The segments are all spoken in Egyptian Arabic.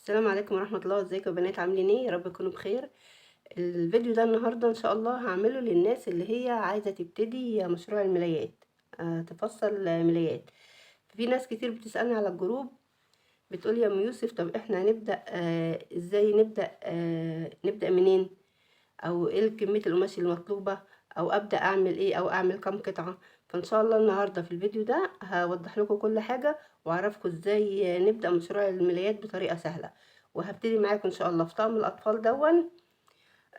السلام عليكم ورحمة الله. ازيكم يا بنات؟ عاملين ايه؟ يا رب تكونوا بخير. الفيديو ده النهاردة ان شاء الله هعمله للناس اللي هي عايزة تبتدي مشروع الملايات، تفصل ملايات. في ناس كتير بتسألني على ال group، بتقول يا ام يوسف طب احنا هنبدأ ازاي؟ نبدأ نبدأ منين؟ او ايه كمية القماش المطلوبة؟ او ابدأ اعمل ايه؟ او اعمل كام قطعة؟ فان شاء الله النهاردة في الفيديو ده هوضح لكم كل حاجة واعرفكم ازاي نبدأ مشروع الملايات بطريقة سهلة. وهبتدي معاكم ان شاء الله في طقم الاطفال دون،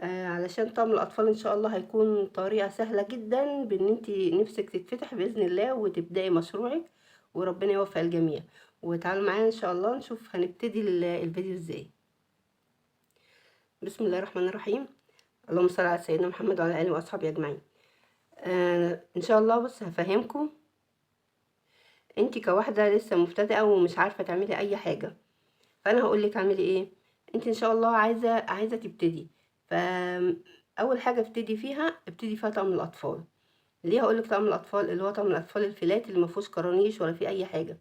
علشان طقم الاطفال ان شاء الله هيكون طريقة سهلة جدا بان انتي نفسك تتفتح باذن الله وتبدأي مشروعك، وربنا يوفق الجميع. وتعالوا معايا ان شاء الله نشوف هنبتدي الفيديو ازاي. بسم الله الرحمن الرحيم، اللهم صل على سيدنا محمد وعلى اله واصحابه اجمعين. ان شاء الله بص هفهمكم، انتي كواحده لسه مبتدئة ومش عارفه تعملي اي حاجة، فانا هقول لك اعملي ايه. انتي ان شاء الله عايزه تبتدي، فاول حاجة ابتدي فيها، ابتدي فيها طقم الاطفال. ليه هقول لك طقم الاطفال؟ اللي هو طقم الاطفال ال flat اللي ما فيهوش كرانيش ولا فيه اي حاجة.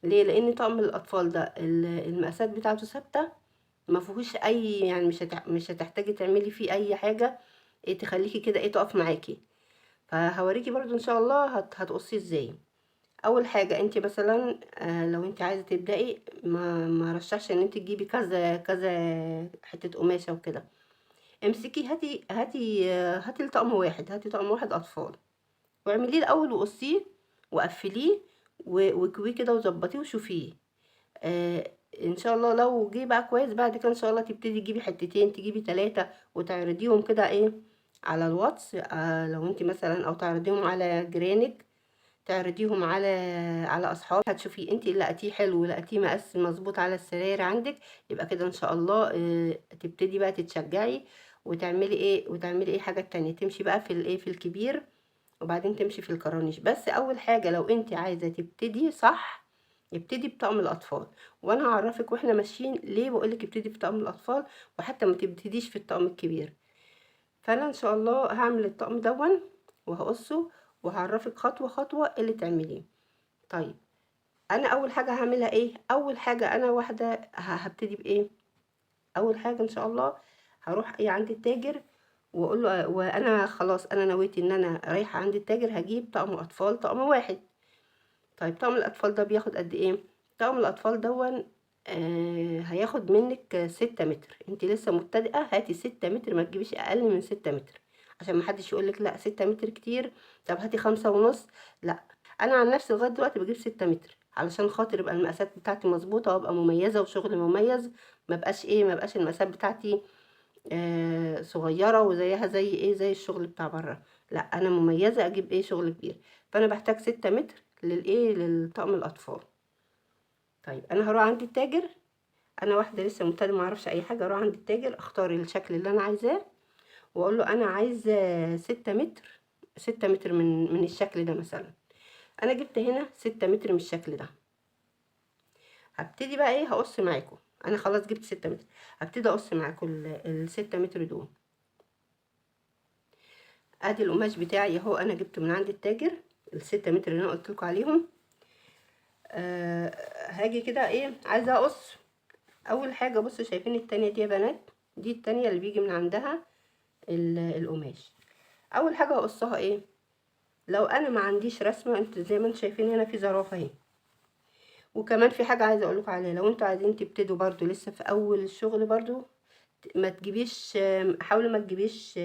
ليه؟ لان طقم الاطفال ده المقاسات بتاعته ثابتة، ما فيهوش اي يعني مش هتحتاجي تعملي فيه اي حاجة ايه تخليكي كده ايه تقف معاكي. فهوريكي برضو ان شاء الله هتقصيه ازاي. اول حاجة انت مثلا، لو انت عايزه تبداي، ما رشحش ان انت تجيبي كذا كذا حتة قماشة وكده. امسكي هاتي هاتي هاتي الطقم واحد، هاتي طقم واحد اطفال، واعمليه الاول وقصيه وقفليه وكويه كده وظبطيه وشوفيه. ان شاء الله لو جه بقى كويس، بعد كده ان شاء الله تبتدي تجيبي حتتين، تجيبي 3، وتعرضيهم كده ايه على الواتس، لو انت مثلا، او تعرضيهم على جيرانك، تعرضيهم على اصحابك. هتشوفي انت اللي لقيتيه حلو، لقيتيه مقاس مظبوط على السراير عندك، يبقى كده ان شاء الله تبتدي بقى تتشجعي وتعملي ايه، وتعملي ايه حاجة تانية، تمشي بقى في الايه في الكبير، وبعدين تمشي في الكرانيش. بس اول حاجة لو انت عايزه تبتدي صح، ابتدي بطقم الاطفال. وانا هعرفك واحنا ماشيين ليه بقولك ابتدي بطقم الاطفال، وحتى ما تبتديش في الطقم الكبير. فانا ان شاء الله هعمل الطقم دون وهقصه وهعرفك خطوة خطوة اللي تعمليه. طيب انا اول حاجة هعملها ايه؟ اول حاجة انا واحدة هبتدي بايه؟ اول حاجة ان شاء الله هروح ايه عند التاجر واقول له، وانا خلاص انا نويت ان انا رايحة عند التاجر هجيب طقم اطفال، طقم واحد. طيب طقم الاطفال ده بياخد قد ايه؟ طقم الاطفال دون هياخد منك 6 متر. انت لسه مبتدئة، هاتي 6 متر، ما تجيبيش اقل من 6 متر، عشان ما حدش يقولك لا 6 متر كتير، طب هاتي 5.5. لا، انا عن نفسي لغاية دلوقتي بجيب 6 متر علشان خاطر يبقى المقاسات بتاعتي مظبوطة وابقى مميزة وشغل مميز، ما بقاش ايه، ما بقاش المقاسات بتاعتي صغيرة وزيها زي ايه، زي الشغل بتاع بره. لا، انا مميزة اجيب ايه شغل كبير. فانا بحتاج 6 متر للايه، للطقم الاطفال. طيب انا هروح عند التاجر، انا واحدة لسه مبتدئة ما اعرفش اي حاجة، اروح عند التاجر اختار الشكل اللي انا عايزاه واقول له انا عايزه 6 متر، 6 متر من الشكل ده مثلا. انا جبت هنا 6 متر من الشكل ده. هبتدي بقى ايه، هقص معاكم. انا خلاص جبت 6 متر، هبتدي اقص معاكم ال 6 متر دول. ادي القماش بتاعي اهو، انا جبته من عند التاجر ال 6 متر اللي انا قلت لكم عليهم. هاجي كده ايه، عايزه اقص. اول حاجة بصوا شايفين التانية دي يا بنات، دي التانية اللي بيجي من عندها القماش. اول حاجة هقصها ايه، لو انا ما عنديش رسمه، انتوا زي ما انتوا شايفين هنا في زرافة اهي. وكمان في حاجة عايزه اقولكم عليها، لو انتوا عايزين تبتدوا برضو لسه في اول الشغل برضو، ما تجيبيش، حاولوا ما تجيبيش،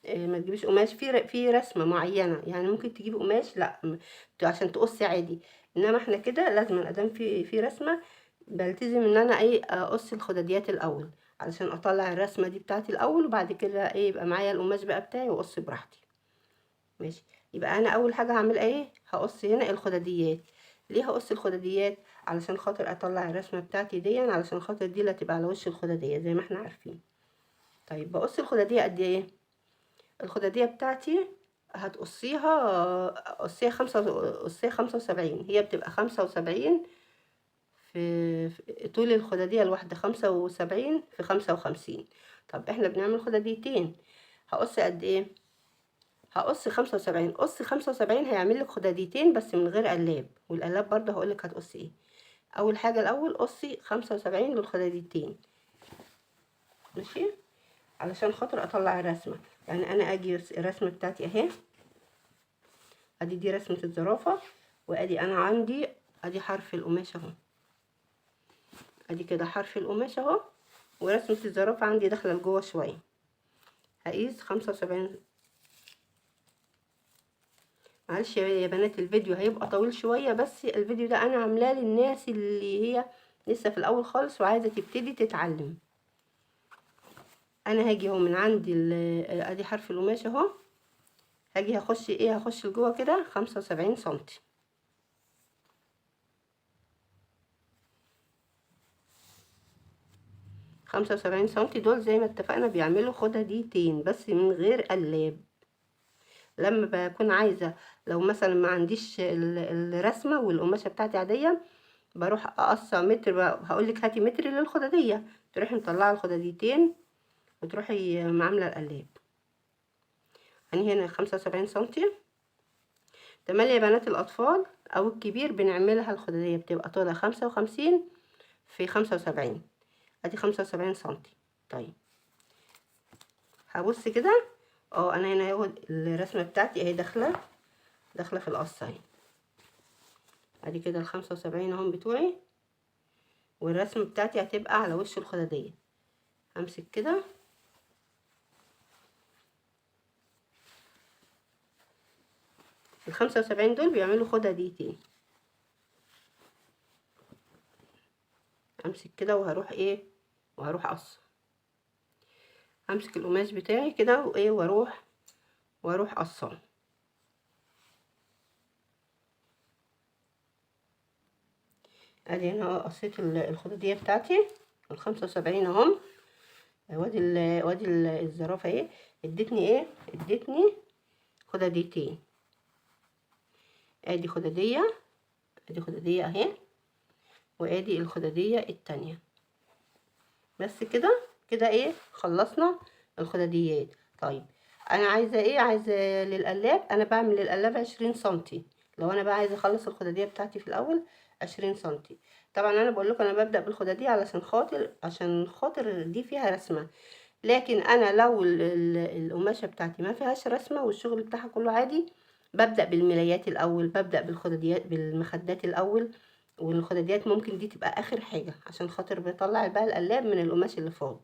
ما تجيبيش قماش في رسمه معينة. يعني ممكن تجيبي قماش لا عشان تقصي عادي، انما احنا كده لازم ادام في رسمه بلتزم ان انا ايه اقص الخداديات الاول علشان اطلع الرسمة دي بتاعتي الاول، وبعد كده ايه يبقى معايا القماش بقى بتاعي واقص براحتي. ماشي، يبقى انا اول حاجة هعمل ايه، هقص هنا الخداديات. ليه هقص الخداديات؟ علشان خاطر اطلع الرسمة بتاعتي دي، علشان خاطر دي اللي هتبقى على وش الخداديه زي ما احنا عارفين. طيب بقص الخداديه قد ايه؟ الخداديه بتاعتي هتقصيها، قصيها خمسة، قصيها 75، هي بتبقى 75 في طول الخدادية الواحدة، 75 في 55. طب احنا بنعمل خداديتين، هقص قد ايه؟ هقص 75. قص 75 هيعمل لك خداديتين بس من غير قلاب، والقلاب برضه هقول لك هتقصي ايه. اول حاجة الاول قصي 75 للخداديتين، ماشي، علشان خاطر اطلع الرسمة. يعني انا اجي الرسمة بتاعتي اهي، ادي دي رسمه الزرافه، وادي انا عندي ادي حرف القماش اهو، ادي كده حرف القماش اهو، ورسمه الزرافه عندي داخله لجوه شوية. هقيس 75. معلش يا بنات الفيديو هيبقى طويل شوية، بس الفيديو ده انا عاملاه للناس اللي هي لسه في الاول خالص وعايزه تبتدي تتعلم. انا هاجي اهو من عندي ادي حرف القماش اهو، هاجي هخش ايه، هخش لجوه كده 75 سنتي. 75 سنتي دول زي ما اتفقنا بيعملوا خداديتين بس من غير قلاب. لما بكون عايزه، لو مثلا ما عنديش الرسمة والقماشه بتاعتي عادية، بروح اقص متر، هقولك هاتي متر للخداديه، تروحي مطلعه الخداديتين وتروحي عامله القلاب. يعني هنا 75 سنتي. تمام يا بنات. الاطفال او الكبير بنعملها الخداديه بتبقى طولها 55 في 75، ادي 75 سنتي. طيب هبص كده، انا هنا هاخد الرسمة بتاعتي اهي داخله في القصة اهي، ادي كده 75 اهم بتوعي، والرسمه بتاعتي هتبقى على وش الخداديه. همسك كده 75 دول بيعملوا خداديتين. همسك كده وهروح ايه، وهروح اقص. همسك القماش بتاعي كده وايه، واروح قصاه. ادي هنا قصيت الخداديه بتاعتي 75 اهم. وادي الزرافه اهي، ادتني ايه، ادتني خداديتين. ادي خداديه، ادي خداديه اهي، وادي الخداديه التانية. بس كده كده ايه، خلصنا الخداديات. طيب انا عايزه ايه، عايزه للقلاب، انا بعمل للقلاب 20 سنتي. لو انا بقى عايزه اخلص الخداديه بتاعتي في الاول 20 سنتي. طبعا انا بقول لكم انا ببدا بالخداديه علشان خاطر دي فيها رسمه، لكن انا لو القماشه بتاعتي ما فيهاش رسمه والشغل بتاعها كله عادي، ببدا بالملايات الاول، ببدا بالخداديات بالمخدات الاول، والخداديات ممكن دي تبقى اخر حاجة عشان خاطر بطلع بقى القلاب من القماش اللي فاضي.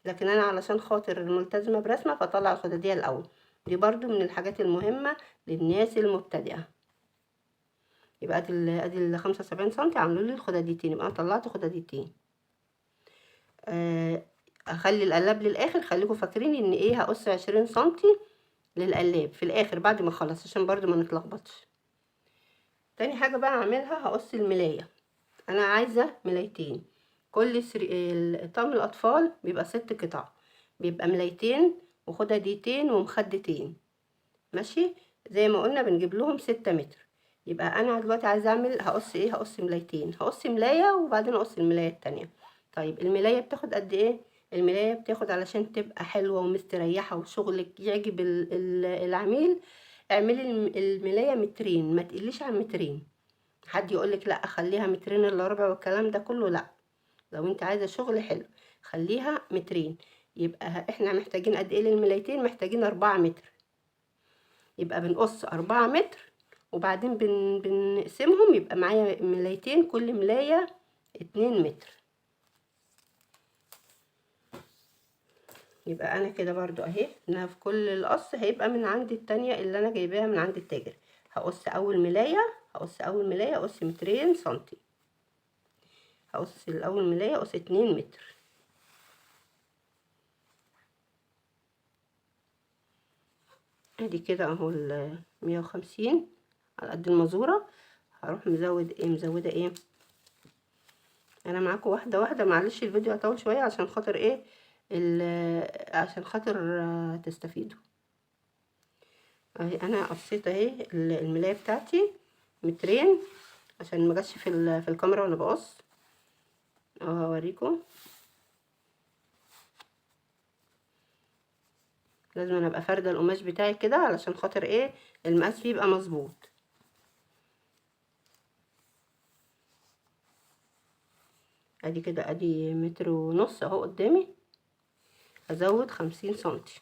لكن انا علشان خاطر ملتزمة برسمه فطلع الخداديه الاول. دي برضو من الحاجات المهمة للناس المبتدئه. يبقى ادي ال 75 سنتي عملوا لي الخداديتين، يبقى انا طلعت خداديتين. اخلي القلاب للاخر، خليكم فاكرين ان ايه، هقص 20 سنتي للقلاب في الاخر بعد ما اخلص عشان برضو ما نتلخبطش. تاني حاجة بقى اعملها، هقص الملايه. انا عايزه ملايتين، كل طقم الاطفال بيبقى 6 قطع، بيبقى ملايتين وخداديتين ومخدتين، ماشي. زي ما قلنا بنجيب لهم 6 متر. يبقى انا دلوقتي عايزه اعمل، هقص ايه، هقص ملايتين، هقص ملايه وبعدين اقص الملايه التانية. طيب الملايه بتاخد قد ايه؟ الملايه بتاخد علشان تبقى حلوة ومستريحه وشغلك يعجب العميل، اعملي الملايه مترين، ما تقليش عن مترين. حد يقولك لا خليها مترين الا ربع والكلام ده كله، لا، لو انت عايزه شغل حلو خليها مترين. يبقى احنا محتاجين قد ايه للملايتين؟ محتاجين 4 متر. يبقى بنقص 4 متر وبعدين بنقسمهم، يبقى معايا ملايتين، كل ملاية 2 متر. يبقى انا كده برضو اهي، انا في كل القص هيبقى من عند التانية اللي انا جايباها من عند التاجر. هقص اول ملاية، هقص اول ملاية اقص مترين سنتي، هقص الاول ملاية اقص 2 متر. ادي كده اهو ال 150 على قد المزورة. هروح مزود ايه، مزودة ايه، انا معاكم واحدة واحدة، معلش الفيديو هطول شوية عشان خاطر ايه، عشان خاطر تستفيدوا. اهي انا قصيت اهي الملاية بتاعتي مترين عشان ما جاتش في الكاميرا وانا بقص اهو، هوريكم. لازم انا ابقى فارده القماش بتاعي كده علشان خاطر ايه، المقاس فيه يبقى مظبوط. ادي كده، ادي متر ونص اهو قدامي، هزود 50 سنتي.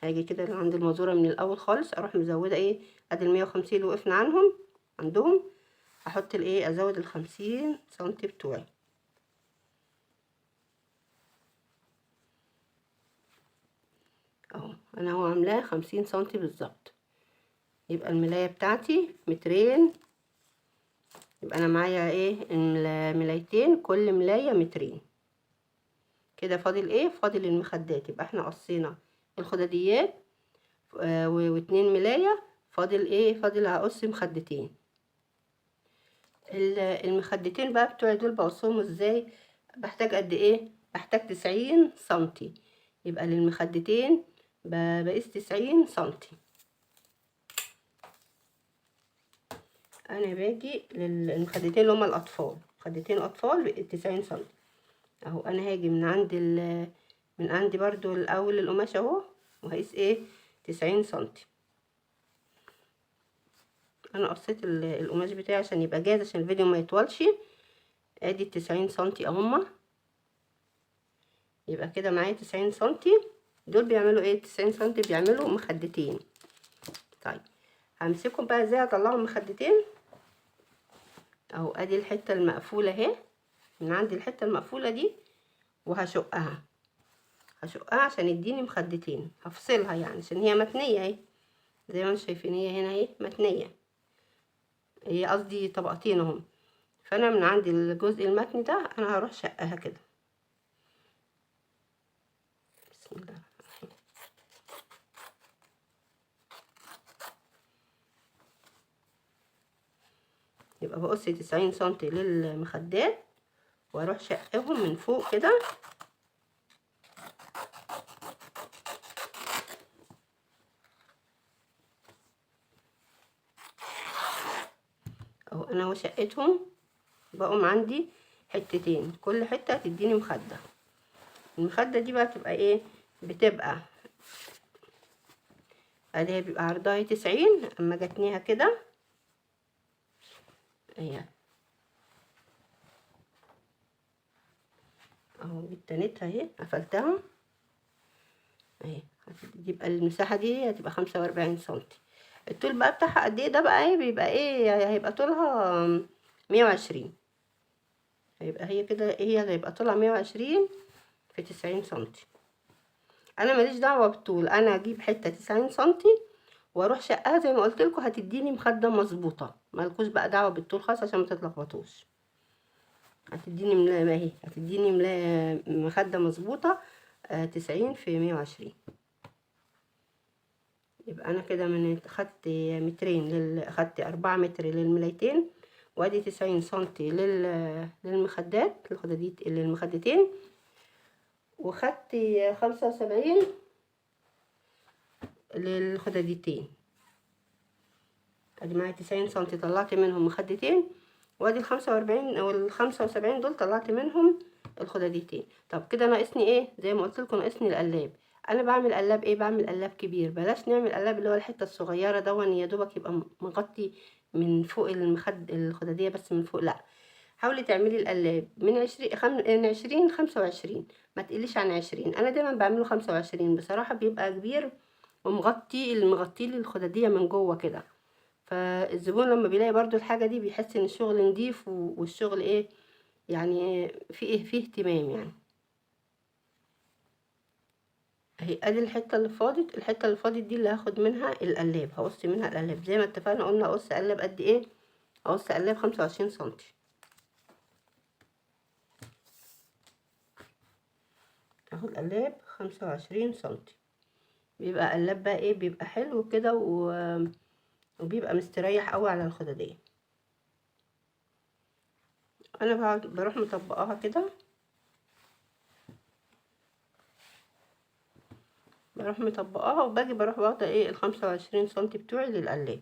هاجي كده عند المازوره من الاول خالص، اروح مزوده ايه، ادي 150 اللي وقفنا عنهم عندهم، هحط الايه، ازود 50 سنتي بتوعي. اهو انا اهو عاملاه 50 سنتي بالظبط. يبقى الملايه بتاعتي مترين، يبقى انا معايا ايه، الملايتين كل ملايه مترين كده. فاضل ايه؟ فاضل المخدات. يبقى احنا قصينا الخداديات واتنين ملايه، فاضل ايه؟ فاضل هقص مخدتين. المخدتين بقى بتوعي دول بقصهم ازاي؟ بحتاج قد ايه؟ بحتاج 90 سنتي. يبقى للمخدتين بقيس 90 سنتي. انا باجي للمخدتين اللي هما الاطفال، مخدتين اطفال 90 سنتي اهو. انا هاجي من عند من عندي برضو الاول القماش اهو، وهقيس ايه، 90 سنتي. انا قصيت القماش بتاعي عشان يبقى جاهز، عشان الفيديو ما يطولش. ادي 90 سنتي اهما، يبقى كده معايا 90 سنتي. دول بيعملوا ايه؟ 90 سنتي بيعملوا مخدتين. طيب همسكهم بقى ازاي اطلعهم مخدتين؟ اهو ادي الحتة المقفولة اهي، من عند الحتة المقفولة دي وهشقها، هشقها عشان يديني مخدتين، هفصلها يعني عشان هي متنيه اهي زي ما انتم شايفين، هي هنا اهي متنيه، هي قصدي طبقتين اهم. فانا من عند الجزء المتني ده انا هروح شقها كده، بسم الله الرحمن الرحيم. يبقى بقص 90 سنتي للمخدات واروح شقهم من فوق كده. اهو انا اهو شقتهم، بقوم عندي حتتين، كل حتة تديني مخده. المخدة دي بقى بتبقى ايه؟ بتبقى ادي بيبقى عرضها 90، اما جتنيها كده اهي اهو، جبت اهي قفلتها اهي، يبقى المساحة دي هتبقى 45 سنتي. الطول بقى بتاعها قد ايه؟ ده بقى ايه، بيبقى ايه، هيبقى طولها 120، هيبقى هي كده، هي هيبقى طولها 120 في 90 سنتي. انا ماليش دعوه بالطول، انا اجيب حتة 90 سنتي واروح شقها زي ما قلت لكم، هتديني مخده مظبوطة، مالكوش بقى دعوه بالطول خالص عشان ما تتلخبطوش. هتديني ملايه، ما هي هتديني ملايه مخده مظبوطة 90 في 120. يبقى انا كده من خدت مترين خدت 4 متر للملايتين، وادي 90 سنتي للمخدات، للمخدتين، وخدت 75 للخداديتين. ادي معايا 90 سنتي طلعت منهم مخدتين، وادي 45 او 75 دول طلعت منهم الخداديتين. طب كده ناقصني ايه؟ زي ما قلت لكم ناقصني القلاب. انا بعمل قلاب ايه؟ بعمل قلاب كبير، بلاش نعمل قلاب اللي هو الحتة الصغيرة دون يا دوبك يبقى مغطي من فوق الخداديه بس من فوق، لا حاولي تعملي القلاب من 20 25، ما تقليش عن 20. انا دايما بعمله 25 بصراحة، بيبقى كبير ومغطي المغطي لي الخداديه من جوه كده، فالزبون لما بيلاقي برضو الحاجة دي بيحس ان الشغل نضيف والشغل ايه يعني، في ايه، فيه اهتمام يعني. اهي ادي الحتة اللي فاضت، الحتة اللي فاضت دي اللي هاخد منها القلاب، هقص منها القلاب زي ما اتفقنا، قلنا اقص قلاب قد ايه؟ اقص قلاب 25 سنتي. اخد قلاب 25 سنتي، بيبقى قلاب بقى ايه، بيبقى حلو كده وبيبقى مستريح قوي على الخداديه. انا بروح مطبقاها كده، بروح مطبقاها وباجي بروح واخده ايه 25 سنتي بتوعي للقلاب.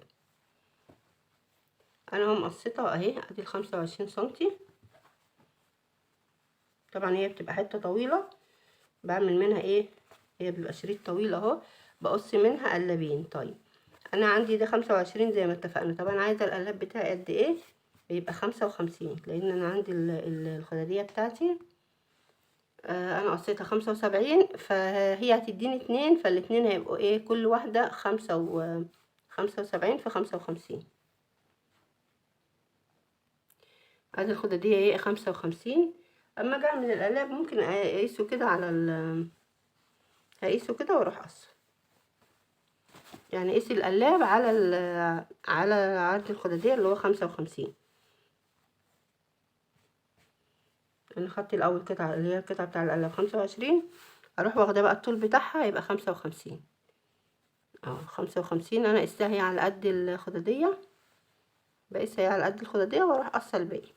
انا اهو مقصتها اهي، ادي 25 سنتي. طبعا هي بتبقى حتة طويلة، بعمل منها ايه، هي بيبقى شريط طويل اهو، بقص منها قلابين. طيب انا عندي ده 25 زي ما اتفقنا. طب انا عايزه القلاب بتاعي قد ايه؟ بيبقى 55، لان انا عندي الخدادية بتاعتي انا قصيتها 75، فهي هتديني 2، فالاتنين هيبقوا ايه، كل واحدة 75 في 55. ادي الخدادية ايه 55. اما اجي اعمل القلاب ممكن اقيسه كده على هقيسه كده واروح اقصه، يعني قيسي القلاب على عرض الخدادية اللي هو 55. انا خدت الاول قطعة اللي هي القطعة بتاع القلاب 25، اروح واخدة بقى الطول بتاعها يبقى 55. 55 انا قستها هي على قد الخدادية، بقيسها هي على قد الخدادية واروح قصة الباقي.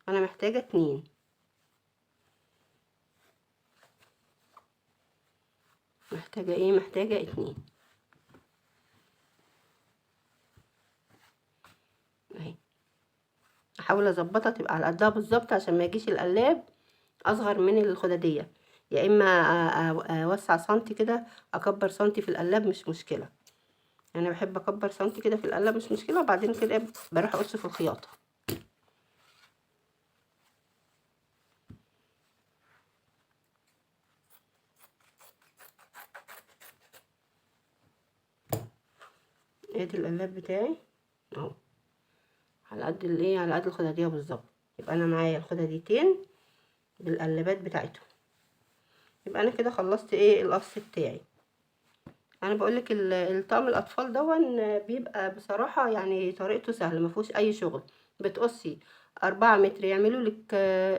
انا محتاجة 2، محتاجة ايه، محتاجة 2 اهي. احاول اظبطها تبقى على قدها بالظبط عشان ما يجيش القلاب اصغر من الخدادية، يا اما اوسع سنتي كده، اكبر سنتي في القلاب مش مشكلة، انا بحب اكبر سنتي كده في القلاب مش مشكلة، وبعدين كده بروح اقص في الخياطة. ادي القلاب بتاعي اهو على قد الايه، على قد الخدادية بالظبط. يبقى انا معايا الخداديتين بالقلابات بتاعتهم. يبقى انا كده خلصت ايه القص بتاعي. انا بقولك الطقم الاطفال دون بيبقى بصراحة طريقته سهلة، ما فيهوش اي شغل. بتقصي 4 متر يعملوا لك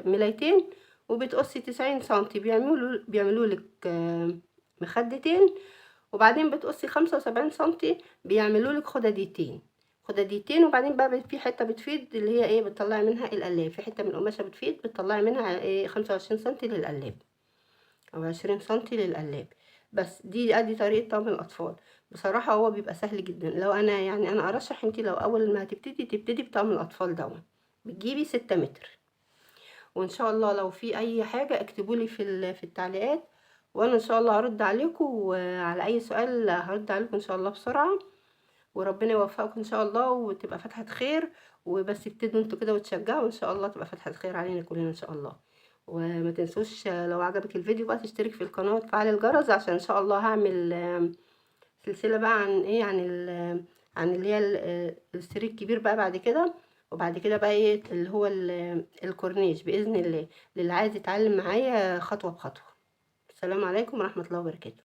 ملايتين، وبتقصي 90 سنتي بيعملوا لك مخدتين، وبعدين بتقصي 75 سنتي بيعملوا لك خداديتين، خداديتين. وبعدين بقى في حتة بتفيض اللي هي ايه، بتطلعي منها القلاب، في حتة من القماشة بتفيض بتطلعي منها ايه 25 سنتي للقلاب او 20 سنتي للقلاب. بس دي طريقة طقم الأطفال. بصراحة هو بيبقى سهل جدا. لو أنا يعني أنا أرشح انتي لو أول ما هتبتدي تبتدي بطقم الأطفال دون، بتجيبي 6 متر. وإن شاء الله لو في أي حاجة اكتبولي في التعليقات، وأنا إن شاء الله هرد عليكم، وعلى أي سؤال هرد عليكم إن شاء الله بسرعة. وربنا يوفقكم إن شاء الله، وتبقى فتحة خير. وبس ابتدوا انتوا كده وتشجعوا، وإن شاء الله تبقى فتحة خير علينا كلنا إن شاء الله. وما تنسوش لو عجبك الفيديو بقى تشترك في القناة وتفعل الجرس، عشان إن شاء الله هعمل سلسلة بقى عن إيه، عن عن اللي هي السرير الكبير بقى بعد كده، وبعد كده بقى إيه اللي هو الكورنيش بإذن الله، للي عايز يتعلم معايا خطوة بخطوة. السلام عليكم ورحمة الله وبركاته.